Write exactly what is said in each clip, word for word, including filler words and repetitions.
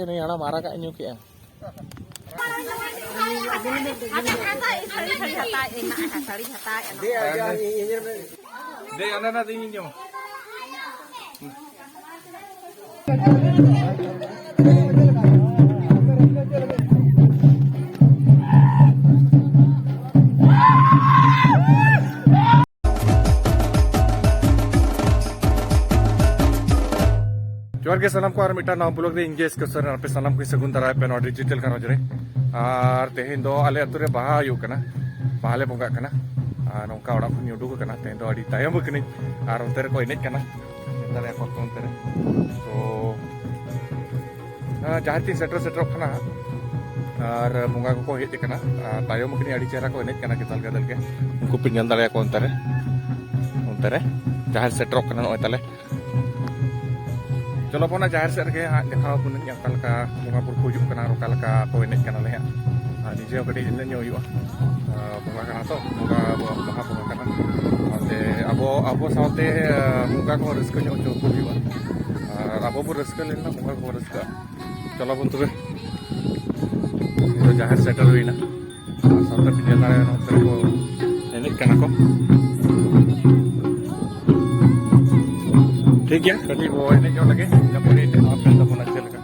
ᱱᱩᱭ ᱦᱟᱲᱟᱢ ᱟᱨᱟᱜᱟᱜ ᱧᱩ ᱠᱮᱜᱼᱟ᱾ ᱫᱮ, ᱚᱱᱮ ᱚᱱᱟ ᱫᱤᱱ ᱤᱧ ᱡᱚᱢᱟ᱾ ᱡᱚᱦᱟᱨ ᱜᱮ ᱥᱟᱱᱟᱢ ᱠᱚ, ᱟᱨ ᱢᱤᱫᱴᱟᱝ ᱱᱟᱣᱟ ᱵᱞᱚᱜ ᱨᱮ ᱤᱧ ᱜᱮ ᱮᱥ ᱠᱮ ᱥᱚᱨᱮᱱ, ᱟᱯᱮ ᱥᱟᱱᱟᱢ ᱠᱚᱧ ᱥᱟᱹᱜᱩᱱ ᱫᱟᱨᱟᱭ ᱯᱮ ᱱᱚᱣᱟ ᱰᱤᱡᱤᱴᱟᱞ ᱜᱷᱟᱨᱚᱸᱡᱽ ᱨᱮ᱾ ᱟᱨ ᱛᱮᱦᱮᱧ ᱫᱚ ᱟᱞᱮ ᱟᱹᱛᱩ ᱨᱮ ᱵᱟᱦᱟ ᱦᱩᱭᱩᱜ ᱠᱟᱱᱟ, ᱵᱟᱦᱟ ᱞᱮ ᱵᱚᱸᱜᱟᱜ ᱠᱟᱱᱟ᱾ ᱟᱨ ᱱᱚᱝᱠᱟ ᱚᱲᱟᱜ ᱠᱷᱚᱱ ᱤᱧ ᱩᱰᱩᱠ ᱟᱠᱟᱱᱟ, ᱛᱮᱦᱮᱧ ᱫᱚ ᱟᱹᱰᱤ ᱛᱟᱭᱚᱢ ᱟᱠᱟᱱᱟᱹᱧ᱾ ᱟᱨ ᱚᱱᱛᱮ ᱨᱮᱠᱚ ᱮᱱᱮᱡ ᱠᱟᱱᱟ, ᱧᱮᱞ ᱫᱟᱲᱮᱭᱟᱠᱚ ᱯᱮ ᱚᱱᱛᱮ ᱨᱮ᱾ ᱛᱚ, ᱦᱮᱸ, ᱡᱟᱦᱮᱨ ᱛᱤᱧ ᱥᱮᱴᱮᱨ ᱥᱮᱴᱮᱨᱚᱜ ᱠᱟᱱᱟ ᱦᱟᱸᱜ᱾ ᱟᱨ ᱵᱚᱸᱜᱟ ᱠᱚᱠᱚ ᱦᱮᱡ ᱟᱠᱟᱱᱟ᱾ ᱟᱨ ᱛᱟᱭᱚᱢ ᱟᱠᱟᱱᱟᱹᱧ, ᱟᱹᱰᱤ ᱪᱮᱦᱨᱟ ᱠᱚ ᱮᱱᱮᱡ ᱠᱟᱱᱟ ᱜᱟᱫᱮᱞ ᱜᱟᱫᱮᱞ ᱜᱮ᱾ ᱩᱱᱠᱩ ᱯᱮ ᱧᱮᱞ ᱫᱟᱲᱮᱭᱟᱠᱚ ᱚᱱᱛᱮ ᱨᱮ, ᱚᱱᱛᱮ ᱨᱮ ᱡᱟᱦᱮᱨ ᱥᱮᱴᱮᱨᱚᱜ ᱠᱟᱱᱟ ᱱᱚᱜᱼᱚᱭ ᱛᱟᱞᱮ᱾ ᱪᱚᱞᱚ ᱵᱚᱱ ᱚᱱᱟ ᱡᱟᱦᱮᱨ ᱥᱮᱫ ᱨᱮᱜᱮ ᱦᱟᱸᱜ ᱫᱮᱠᱷᱟᱣ ᱟᱵᱚᱱᱟᱹᱧ ᱚᱠᱟ ᱞᱮᱠᱟ ᱵᱚᱸᱜᱟ ᱵᱩᱨᱩ ᱠᱚ ᱦᱤᱡᱩᱜ ᱠᱟᱱᱟ ᱟᱨ ᱚᱠᱟ ᱞᱮᱠᱟ ᱠᱚ ᱮᱱᱮᱡ ᱠᱟᱱᱟ ᱞᱮ ᱦᱟᱸᱜ᱾ ᱟᱨ ᱱᱤᱡᱮ ᱦᱚᱸ ᱠᱟᱹᱴᱤᱡ ᱮᱱᱮᱡ ᱧᱚᱜ ᱦᱩᱭᱩᱜᱼᱟ᱾ ᱟᱨ ᱵᱚᱸᱜᱟ ᱠᱟᱱᱟ ᱛᱚ, ᱵᱚᱸᱜᱟ ᱟᱵᱚ ᱵᱟᱦᱟ ᱵᱚᱸᱜᱟ ᱠᱟᱱᱟ᱾ ᱚᱱᱟᱛᱮ ᱟᱵᱚ, ᱟᱵᱚ ᱥᱟᱶᱛᱮ, ᱟᱨ, ᱵᱚᱸᱜᱟ ᱠᱚᱦᱚᱸ ᱨᱟᱹᱥᱠᱟᱹ ᱧᱚᱜ ᱦᱚᱪᱚ ᱠᱚ ᱦᱩᱭᱩᱜᱼᱟ᱾ ᱟᱨ ᱟᱵᱚ ᱵᱚ ᱨᱟᱹᱥᱠᱟᱹ ᱞᱮᱱᱠᱷᱟᱱ ᱵᱚᱸᱜᱟ ᱠᱚᱦᱚᱸ ᱨᱟᱹᱥᱠᱟᱹᱜᱼᱟ᱾ ᱪᱚᱞᱚ ᱵᱚᱱ ᱛᱚᱵᱮ, ᱱᱤᱛᱚᱜ ᱡᱟᱦᱮᱨ ᱥᱮᱴᱮᱨ ᱦᱩᱭᱱᱟ᱾ ᱟᱨ ᱥᱟᱶᱛᱮ ᱯᱮ ᱧᱮᱞ ᱫᱟᱲᱮᱭᱟᱜᱼᱟ, ᱱᱚᱛᱮ ᱨᱮᱠᱚ ᱮᱱᱮᱡ ᱠᱟᱱᱟ ᱠᱚ᱾ ᱴᱷᱤᱠ ᱜᱮᱭᱟ, ᱠᱟᱹᱴᱤᱡ ᱵᱚ ᱮᱱᱮᱡ ᱧᱚᱜ ᱞᱮᱜᱮ, ᱤᱱᱟᱹ ᱯᱚᱨᱮ ᱟᱯᱮ ᱛᱟᱵᱚᱱᱟ ᱪᱮᱫ ᱞᱮᱠᱟ᱾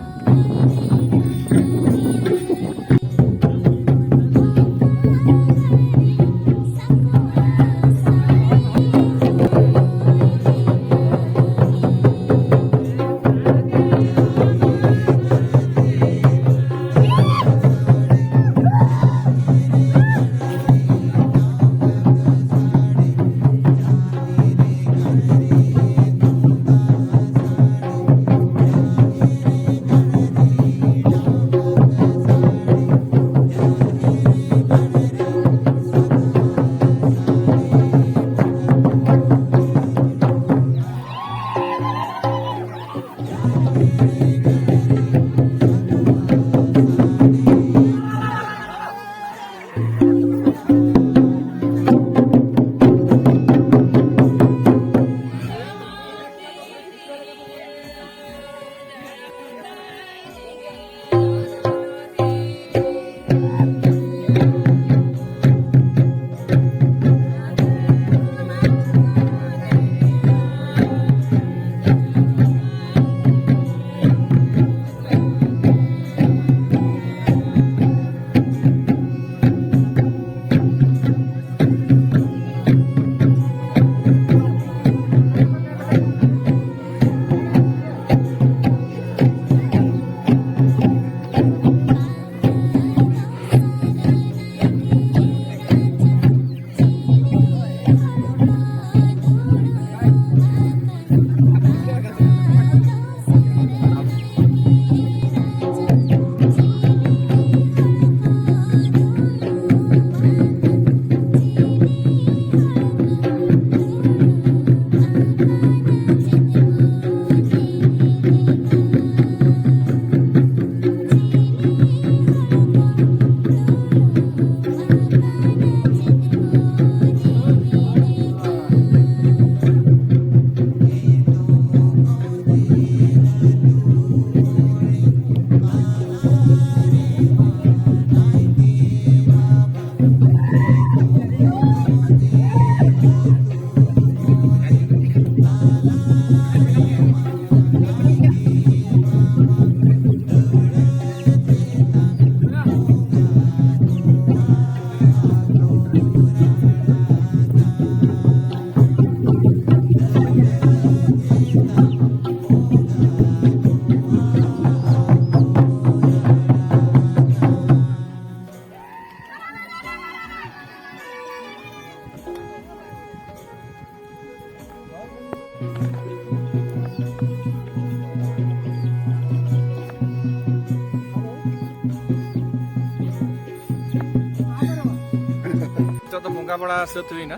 ᱱᱤᱛᱚᱜ ᱫᱚ ᱵᱚᱸᱜᱟ ᱵᱟᱲᱟ ᱥᱟᱹᱛ ᱦᱩᱭᱱᱟ᱾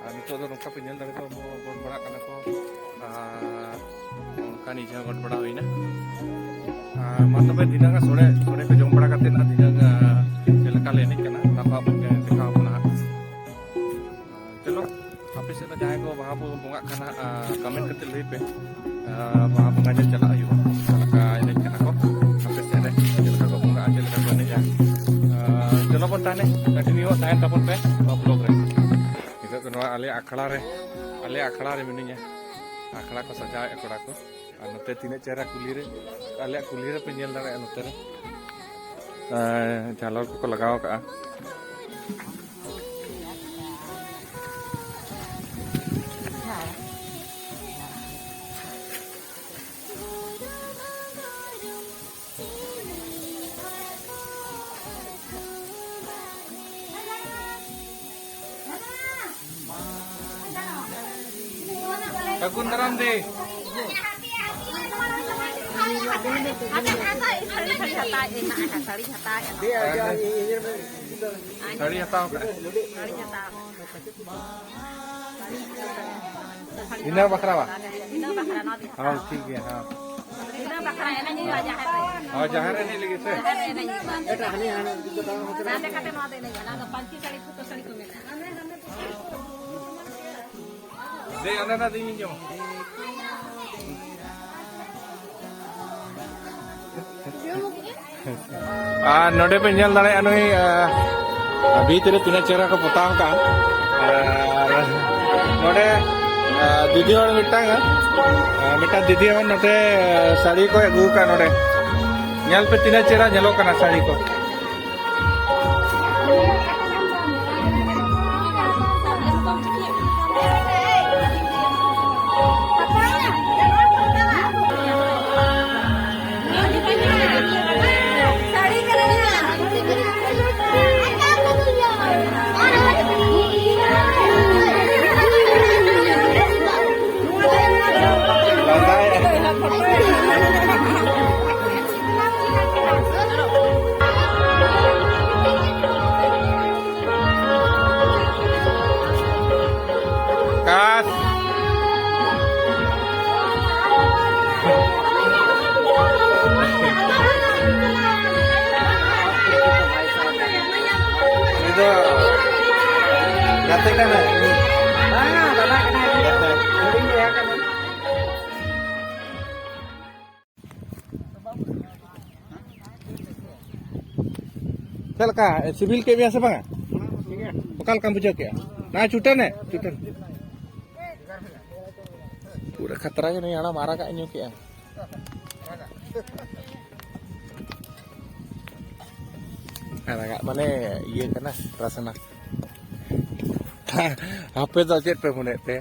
ᱟᱨ ᱱᱤᱛᱚᱜ ᱫᱚ ᱱᱚᱝᱠᱟ ᱯᱮ ᱧᱮᱞ ᱫᱟᱲᱮ ᱠᱚᱣᱟ, ᱜᱚᱰ ᱵᱟᱲᱟᱜ ᱠᱟᱱᱟ ᱠᱚ᱾ ᱟᱨ ᱚᱱᱠᱟ ᱱᱤᱡᱮ ᱦᱚᱸ ᱜᱚᱰ ᱵᱟᱲᱟ ᱦᱩᱭᱱᱟ᱾ ᱟᱨ ᱢᱟ ᱛᱚᱵᱮ, ᱫᱷᱤᱱᱟᱹᱝ ᱥᱚᱲᱮ, ᱥᱚᱲᱮ ᱠᱚ ᱡᱚᱢ ᱵᱟᱲᱟ ᱠᱟᱛᱮ ᱱᱟᱦᱟᱜ ᱫᱷᱤᱱᱟᱹᱝ, ᱟᱨ ᱪᱮᱫ ᱞᱮᱠᱟ ᱞᱮ ᱮᱱᱮᱡ ᱠᱟᱱᱟ, ᱚᱱᱟ ᱠᱚ ᱟᱯᱮ ᱠᱚ ᱫᱮᱠᱷᱟᱣ ᱠᱟᱱᱟ ᱦᱟᱸᱜ᱾ ᱪᱚᱞᱚ, ᱟᱯᱮ ᱥᱮᱫ ᱫᱚ ᱡᱟᱦᱟᱸᱭ ᱠᱚ ᱵᱟᱦᱟ ᱵᱚ ᱵᱚᱸᱜᱟᱜ ᱠᱟᱱᱟ, ᱟᱨ ᱠᱚᱢᱮᱱᱴ ᱠᱟᱛᱮ ᱞᱟᱹᱭ ᱯᱮ᱾ ᱟᱨ ᱵᱟᱦᱟ ᱵᱚᱸᱜᱟ ᱧᱮᱞ ᱪᱟᱞᱟᱜ ᱦᱩᱭᱩᱜᱼᱟ, ᱚᱠᱟ ᱞᱮᱠᱟ ᱮᱱᱮᱡ ᱠᱟᱱᱟ ᱠᱚ ᱟᱯᱮ ᱥᱮᱫ ᱨᱮ, ᱪᱮᱫ ᱞᱮᱠᱟ ᱠᱚ ᱵᱚᱸᱜᱟᱜᱼᱟ, ᱪᱮᱫ ᱞᱮᱠᱟ ᱠᱚ ᱮᱱᱮᱡᱼᱟ᱾ ᱟᱨ ᱪᱚᱞᱚ ᱵᱚᱱ ᱛᱟᱦᱚᱞᱮ, ᱠᱚᱱᱴᱤᱱᱤᱭᱩ ᱛᱟᱦᱮᱱ ᱛᱟᱵᱚᱱ ᱯᱮ ᱱᱚᱣᱟ ᱵᱞᱚᱜ ᱨᱮ᱾ ᱱᱤᱛᱚᱜ ᱫᱚ ᱱᱚᱣᱟ ᱟᱞᱮ ᱟᱠᱷᱲᱟ ᱨᱮ, ᱟᱞᱮ ᱟᱠᱷᱲᱟ ᱨᱮ ᱢᱤᱱᱟᱹᱧᱟ᱾ ᱟᱠᱷᱲᱟ ᱠᱚ ᱥᱟᱡᱟᱣᱮᱫᱼᱟ ᱠᱚᱲᱟ ᱠᱚ᱾ ᱟᱨ ᱱᱚᱛᱮ ᱛᱤᱱᱟᱹᱜ ᱪᱮᱦᱨᱟ ᱠᱩᱞᱦᱤ ᱨᱮ, ᱟᱞᱮᱭᱟᱜ ᱠᱩᱞᱦᱤ ᱨᱮᱯᱮ ᱧᱮᱞ ᱫᱟᱲᱮᱭᱟᱜᱼᱟ ᱱᱚᱛᱮ ᱨᱮ᱾ ᱟᱨ ᱡᱷᱟᱞᱚᱨ ᱠᱚᱠᱚ ᱞᱟᱜᱟᱣ ᱟᱠᱟᱫᱼᱟ᱾ ᱥᱟᱹᱜᱩᱱ ᱫᱟᱨᱟᱢ ᱫᱤ᱾ ᱥᱟᱹᱲᱤ ᱦᱟᱛᱟᱣ ᱠᱟᱜᱼᱟ᱾ ᱤᱱᱟᱹ ᱵᱟᱠᱷᱨᱟ ᱵᱟ? ᱤᱱᱟᱹ ᱵᱟᱠᱷᱨᱟ, ᱱᱚᱣᱟ ᱫᱚ ᱦᱚᱸ, ᱴᱷᱤᱠ ᱜᱮᱭᱟ, ᱦᱚᱸ᱾ ᱤᱱᱟᱹ ᱵᱟᱠᱷᱨᱟ ᱮᱱᱮᱡ ᱦᱩᱭᱩᱜᱼᱟ ᱡᱟᱦᱮᱨ ᱨᱮ᱾ ᱦᱚᱸ, ᱡᱟᱦᱮᱨ ᱨᱮ ᱮᱱᱮᱡ ᱞᱟᱹᱜᱤᱫ ᱥᱮ? ᱡᱟᱦᱮᱨ ᱨᱮ ᱮᱱᱮᱡ ᱦᱩᱭᱩᱜᱼᱟ᱾ ᱱᱟᱸᱰᱮ ᱠᱟᱛᱮ ᱱᱚᱣᱟ ᱫᱚ ᱮᱱᱮᱡ ᱦᱩᱭᱩᱜᱼᱟ᱾ ᱚᱱᱟ ᱫᱚ ᱯᱟᱹᱧᱪᱤ ᱥᱟᱹᱲᱤ, ᱯᱷᱩᱴᱟᱹ ᱥᱟᱹᱲᱤ ᱠᱚ ᱢᱮᱱᱟᱜᱼᱟ᱾ ᱫᱮ, ᱚᱱᱮ ᱚᱱᱟ ᱫᱤᱱ ᱤᱧ ᱡᱚᱢᱟ᱾ ᱟᱨ ᱱᱚᱰᱮ ᱯᱮ ᱧᱮᱞ ᱫᱟᱲᱮᱭᱟᱜᱼᱟ, ᱱᱩᱭ, ᱟᱨ ᱵᱷᱤᱛ ᱨᱮ ᱛᱤᱱᱟᱹᱜ ᱪᱮᱦᱨᱟ ᱠᱚ ᱯᱚᱛᱟᱣ ᱟᱠᱟᱫᱼᱟ᱾ ᱟᱨ ᱱᱚᱰᱮ, ᱟᱨ ᱫᱤᱫᱤ ᱦᱚᱲ ᱢᱤᱫᱴᱟᱝ, ᱟᱨ ᱢᱤᱫᱴᱟᱝ ᱫᱤᱫᱤ ᱦᱚᱲ ᱱᱚᱛᱮ ᱥᱟᱹᱲᱤ ᱠᱚ ᱟᱹᱜᱩ ᱟᱠᱟᱫᱼᱟ ᱱᱚᱰᱮ᱾ ᱧᱮᱞ ᱯᱮ ᱛᱤᱱᱟᱹᱜ ᱪᱮᱦᱨᱟ ᱧᱮᱞᱚᱜ ᱠᱟᱱᱟ ᱥᱟᱹᱲᱤ ᱠᱚ᱾ ᱠᱟᱥ᱾ ᱩᱱᱤ ᱫᱚ ᱜᱟᱛᱮ ᱠᱟᱱᱟᱭ᱾ ᱵᱟᱝᱟ, ᱫᱟᱫᱟ ᱠᱟᱱᱟᱭ᱾ ᱜᱟᱛᱮ᱾ ᱦᱩᱰᱤᱧ ᱵᱚᱭᱦᱟ ᱠᱟᱱᱟᱭ᱾ ᱪᱮᱫ ᱞᱮᱠᱟ, ᱥᱤᱵᱤᱞ ᱠᱮᱫ ᱢᱮᱭᱟ ᱥᱮ ᱵᱟᱝᱟ? ᱚᱠᱟ ᱞᱮᱠᱟᱢ ᱵᱩᱡᱷᱟᱹᱣ ᱠᱮᱜᱼᱟ? ᱱᱟ ᱪᱩᱴᱟᱹᱱᱮ, ᱪᱩᱴᱟᱹᱱ᱾ ᱯᱩᱨᱟᱹ ᱠᱷᱟᱛᱨᱟ ᱜᱮ ᱱᱩᱭ ᱦᱟᱲᱟᱢ ᱟᱨᱟᱜᱟᱜ ᱧᱩ ᱠᱮᱜᱼᱟ᱾ ᱟᱨᱟᱜᱟᱜ ᱢᱟᱱᱮ ᱤᱭᱟᱹ ᱠᱟᱱᱟ, ᱨᱟᱥᱱᱟ᱾ ᱟᱯᱮ ᱫᱚ ᱪᱮᱫ ᱯᱮ ᱢᱚᱱᱮᱭᱮᱫ ᱛᱮ?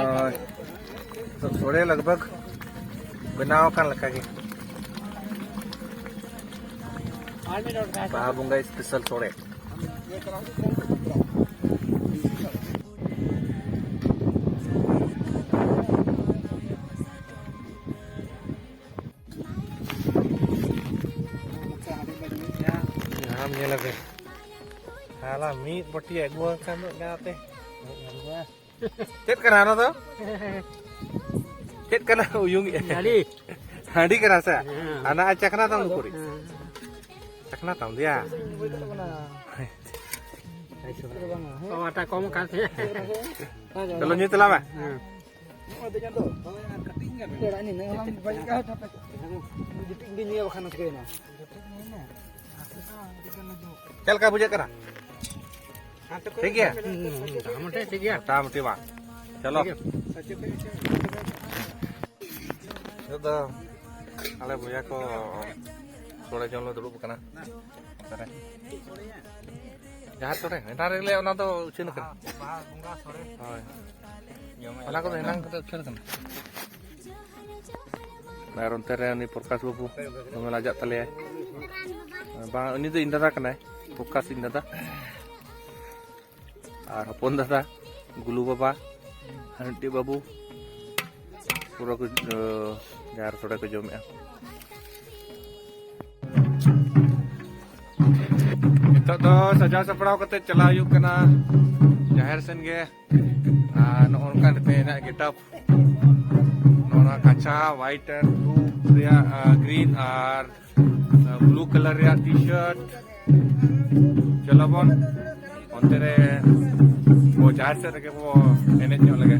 ᱱᱚᱜᱼᱚᱭ ᱱᱤᱛᱚᱜ ᱥᱚᱲᱮ ᱞᱟᱜᱽ ᱵᱷᱟᱜᱽ ᱵᱮᱱᱟᱣ ᱟᱠᱟᱱ ᱞᱮᱠᱟᱜᱮ᱾ ᱵᱟᱦᱟ ᱵᱚᱸᱜᱟ ᱥᱯᱮᱥᱟᱞ ᱥᱚᱲᱮ᱾ ᱦᱟᱲᱟᱢ ᱧᱮᱞ ᱟᱯᱮ᱾ ᱦᱟᱞᱟ ᱢᱤᱫ ᱵᱟᱹᱴᱤ ᱟᱹᱜᱩ ᱟᱠᱟᱱ ᱫᱚ ᱜᱟᱛᱮ᱾ ᱪᱮᱫ ᱠᱟᱱᱟ ᱚᱱᱟ ᱫᱚ? ᱪᱮᱫ ᱠᱟᱱᱟ ᱩᱭᱩᱝ ᱮ? ᱦᱟᱺᱰᱤ᱾ ᱦᱟᱺᱰᱤ ᱠᱟᱱᱟ ᱥᱮ? ᱦᱮᱸ᱾ ᱦᱟᱱᱟ ᱟᱨ ᱪᱟᱠᱷᱱᱟ ᱛᱟᱢ ᱫᱚ ᱠᱩᱲᱤ? ᱦᱮᱸ᱾ ᱪᱟᱠᱷᱱᱟ ᱛᱟᱢ ᱫᱮᱭᱟ? ᱚ, ᱟᱴᱟ ᱠᱚᱢ ᱠᱟᱱ ᱛᱤᱧᱟᱹ᱾ ᱪᱚᱞᱚ ᱧᱩᱭ ᱛᱟᱞᱟᱝ ᱢᱮ᱾ ᱦᱮᱸ᱾ ᱯᱮᱲᱟ ᱱᱤᱱᱟᱹᱜ ᱦᱚᱸ ᱵᱟᱹᱧ ᱠᱟᱹᱴᱤᱡ ᱜᱮ ᱧᱩᱭᱟ ᱵᱟᱠᱷᱟᱱ ᱪᱤᱠᱟᱹᱭᱮᱱᱟ? ᱪᱮᱫ ᱞᱮᱠᱟ ᱵᱩᱡᱷᱟᱹᱜ ᱠᱟᱱᱟ? ᱴᱷᱤᱠ ᱜᱮᱭᱟ? ᱦᱩᱸ, ᱦᱩᱸ, ᱢᱚᱴᱟᱢᱩᱴᱤ ᱴᱷᱤᱠ ᱜᱮᱭᱟ᱾ ᱢᱚᱴᱟᱢᱩᱴᱤ ᱵᱟᱝ᱾ ᱪᱚᱞᱚ᱾ ᱴᱷᱤᱠ ᱜᱮᱭᱟ᱾ ᱱᱤᱛᱚᱜ ᱫᱚ ᱟᱞᱮ ᱵᱚᱭᱦᱟ ᱠᱚ ᱥᱚᱲᱮ ᱡᱚᱢ ᱞᱮ ᱫᱩᱲᱩᱵ ᱟᱠᱟᱱᱟ᱾ ᱚᱠᱟᱨᱮ? ᱡᱟᱦᱟᱸ ᱥᱚᱲᱮ, ᱮᱱᱟᱝ ᱨᱮᱜᱮ ᱚᱱᱟ ᱫᱚ ᱩᱪᱷᱟᱹᱱ ᱟᱠᱟᱱᱟ᱾ ᱵᱟᱦᱟ ᱵᱚᱸᱜᱟ ᱥᱚᱲᱮ᱾ ᱦᱳᱭ᱾ ᱚᱱᱟ ᱠᱚᱫᱚ ᱮᱱᱟᱝ ᱠᱟᱛᱮ ᱩᱪᱷᱟᱹᱱ ᱟᱠᱟᱱᱟ᱾ ᱟᱨ ᱚᱱᱛᱮ ᱨᱮ ᱩᱱᱤ ᱯᱨᱚᱠᱟᱥ ᱵᱟᱹᱵᱩ ᱫᱚᱢᱮ ᱞᱟᱡᱟᱜ ᱛᱟᱞᱮᱭᱟᱭ᱾ ᱵᱟᱝ, ᱩᱱᱤ ᱫᱚ ᱤᱧ ᱫᱟᱫᱟ ᱠᱟᱱᱟᱭ, ᱯᱨᱚᱠᱟᱥ ᱤᱧ ᱫᱟᱫᱟ᱾ ᱟᱨ ᱦᱚᱯᱚᱱ ᱫᱟᱫᱟ, ᱜᱩᱞᱩ ᱵᱟᱵᱟ, ᱦᱟᱹᱱᱴᱤ ᱵᱟᱹᱵᱩ, ᱯᱩᱨᱟᱹ ᱠᱚ, ᱟᱸ, ᱡᱟᱦᱮᱨ ᱥᱚᱲᱮ ᱠᱚ ᱡᱚᱢᱮᱜᱼᱟ᱾ ᱱᱤᱛᱚᱜ ᱫᱚ ᱥᱟᱡᱟᱣ ᱥᱟᱯᱲᱟᱣ ᱠᱟᱛᱮ ᱪᱟᱞᱟᱣ ᱦᱩᱭᱩᱜ ᱠᱟᱱᱟ ᱡᱟᱦᱮᱨ ᱥᱮᱱ ᱜᱮ᱾ ᱟᱨ ᱱᱚᱜᱼᱚ ᱱᱚᱝᱠᱟ ᱛᱮ ᱦᱮᱱᱟᱜ ᱜᱮᱴᱟᱯ, ᱱᱚᱣᱟ ᱠᱟᱪᱷᱟ white and blue ᱨᱮᱭᱟᱜ, ᱟᱨ green ᱟᱨ blue colour ᱨᱮᱭᱟᱜ T-shirt᱾ ᱪᱚᱞᱚ ᱵᱚᱱ ᱚᱱᱛᱮ ᱨᱮ, ᱵᱚ ᱡᱟᱦᱮᱨ ᱥᱮᱫ ᱨᱮᱜᱮ ᱵᱚ ᱮᱱᱮᱡ ᱧᱚᱜ ᱞᱮᱜᱮ᱾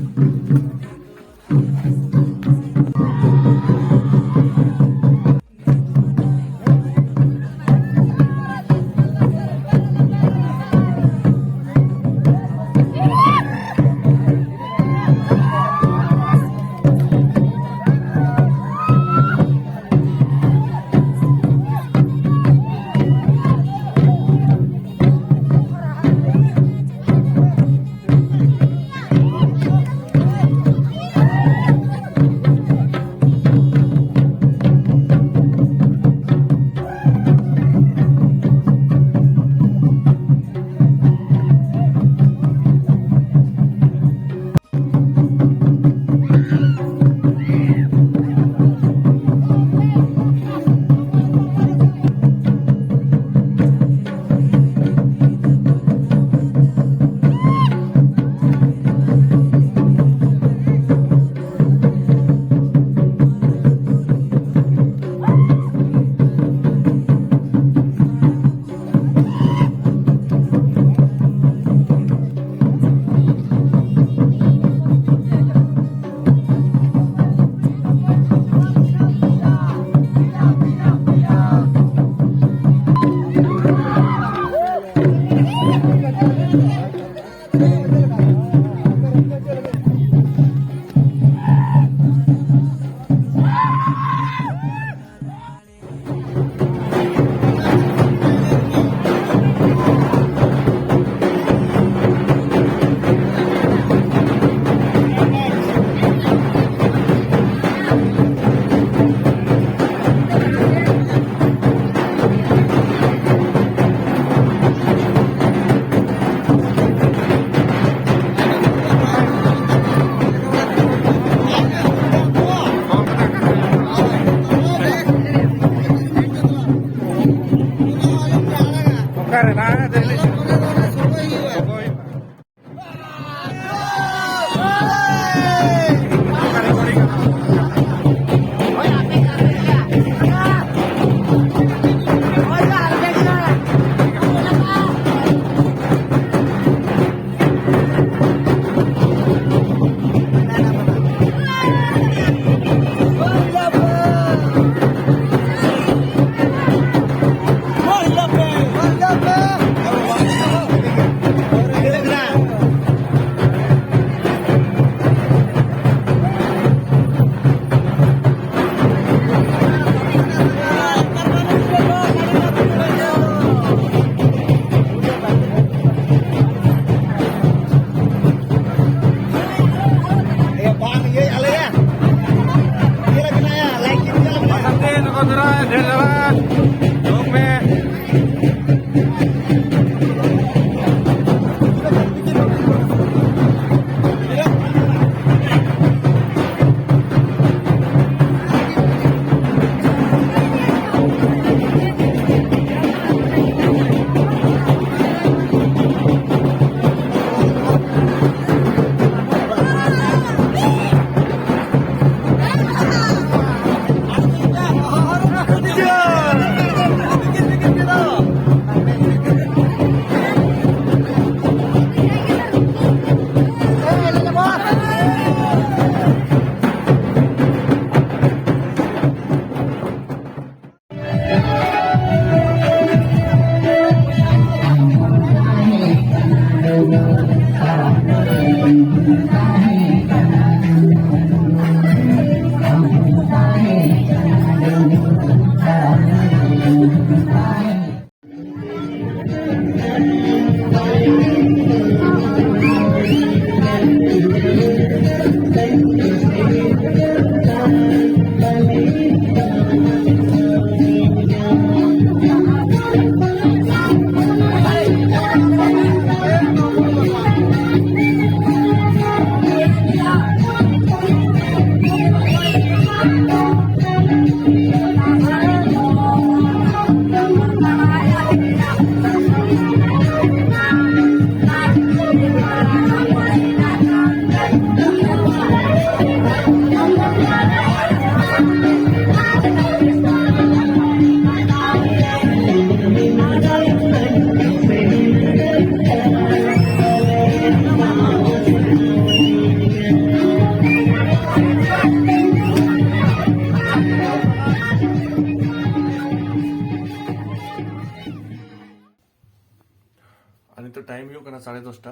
ᱟᱨ ᱱᱤᱛᱚᱜ ᱴᱟᱭᱤᱢ ᱦᱩᱭᱩᱜ ᱠᱟᱱᱟ ᱥᱟᱲᱮ ᱫᱚᱥᱴᱟ᱾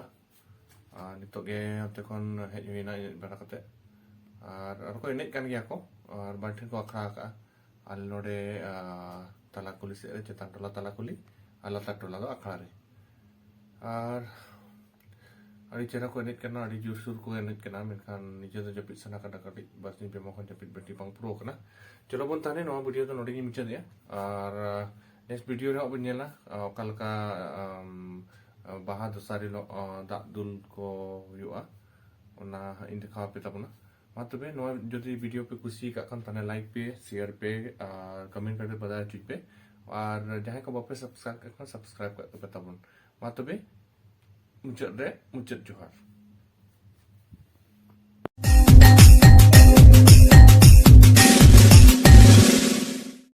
ᱟᱨ ᱱᱤᱛᱚᱜ ᱜᱮ ᱚᱱᱛᱮ ᱠᱷᱚᱱ ᱦᱮᱡ ᱦᱩᱭᱱᱟ ᱮᱱᱮᱡ ᱵᱟᱲᱟ ᱠᱟᱛᱮ᱾ ᱟᱨ ᱟᱨ ᱠᱚ ᱮᱱᱮᱡ ᱠᱟᱱ ᱜᱮᱭᱟ ᱠᱚ, ᱟᱨ ᱵᱟᱨ ᱴᱷᱮᱱ ᱠᱚ ᱟᱠᱷᱲᱟ ᱟᱠᱟᱫᱼᱟ᱾ ᱟᱞᱮ ᱱᱚᱰᱮ ᱟᱨ ᱛᱟᱞᱟ ᱠᱩᱞᱦᱤ ᱥᱮᱫ ᱨᱮ, ᱪᱮᱛᱟᱱ ᱴᱚᱞᱟ ᱛᱟᱞᱟ ᱠᱩᱞᱦᱤ, ᱟᱨ ᱞᱟᱛᱟᱨ ᱴᱚᱞᱟ ᱫᱚ ᱟᱠᱷᱲᱟ ᱨᱮ᱾ ᱟᱨ ᱟᱹᱰᱤ ᱪᱮᱦᱨᱟ ᱠᱚ ᱮᱱᱮᱡ ᱠᱟᱱᱟ, ᱟᱹᱰᱤ ᱡᱳᱨᱥᱳᱨ ᱠᱚ ᱮᱱᱮᱡ ᱠᱟᱱᱟ, ᱢᱮᱱᱠᱷᱟᱱ ᱱᱤᱡᱮ ᱫᱚ ᱡᱟᱹᱯᱤᱫ ᱥᱟᱱᱟ ᱠᱟᱱᱟ ᱠᱟᱹᱴᱤᱡ, ᱵᱟᱨᱥᱤᱧ ᱯᱮ ᱢᱟᱦᱟ ᱠᱷᱚᱱ ᱡᱟᱹᱯᱤᱫ ᱵᱟᱹᱴᱤ ᱵᱟᱝ ᱯᱩᱨᱟᱹᱣ ᱠᱟᱱᱟ᱾ ᱪᱚᱞᱚ ᱵᱚᱱ ᱛᱟᱦᱞᱮ ᱱᱚᱣᱟ ᱵᱷᱤᱰᱤᱭᱳ ᱫᱚ ᱱᱚᱰᱮ ᱜᱤᱧ ᱢᱩᱪᱟᱹᱫᱮᱜᱼᱟ, ᱟᱨ ᱱᱮᱠᱥᱴ ᱵᱷᱤᱰᱤᱭᱳ ᱨᱮ ᱦᱟᱸᱜ ᱵᱚᱱ ᱧᱮᱞᱟ ᱚᱠᱟ ᱞᱮᱠᱟ ᱵᱟᱦᱟ ᱫᱚᱥᱟᱨ ᱦᱤᱞᱳᱜ ᱫᱟᱜ ᱫᱩᱞ ᱠᱚ ᱦᱩᱭᱩᱜᱼᱟ, ᱚᱱᱟ ᱦᱟᱸᱜ ᱤᱧ ᱫᱮᱠᱷᱟᱣ ᱟᱯᱮ ᱛᱟᱵᱚᱱᱟ᱾ ᱢᱟ ᱛᱚᱵᱮ ᱱᱚᱣᱟ ᱡᱩᱫᱤ ᱵᱷᱤᱰᱤᱭᱳ ᱯᱮ ᱠᱩᱥᱤ ᱟᱠᱟᱫ ᱠᱷᱟᱱ ᱛᱟᱦᱞᱮ ᱞᱟᱭᱤᱠ ᱯᱮ, ᱥᱮᱭᱟᱨ ᱯᱮ, ᱟᱨ ᱠᱚᱢᱮᱱᱴ ᱠᱟᱛᱮ ᱵᱟᱰᱟᱭ ᱦᱚᱪᱚᱧ ᱯᱮ᱾ ᱟᱨ ᱡᱟᱦᱟᱸᱭ ᱠᱚ ᱵᱟᱯᱮ ᱥᱟᱵᱥᱠᱨᱟᱭᱤᱵ ᱠᱟᱜ ᱠᱷᱟᱱ ᱥᱟᱵᱥᱠᱨᱟᱭᱤᱵ ᱠᱟᱜ ᱛᱟᱯᱮ ᱛᱟᱵᱚᱱ᱾ ᱢᱟ ᱛᱚᱵᱮ ᱢᱩᱪᱟᱹᱫ ᱨᱮ ᱢᱩᱪᱟᱹᱫ ᱡᱚᱦᱟᱨ᱾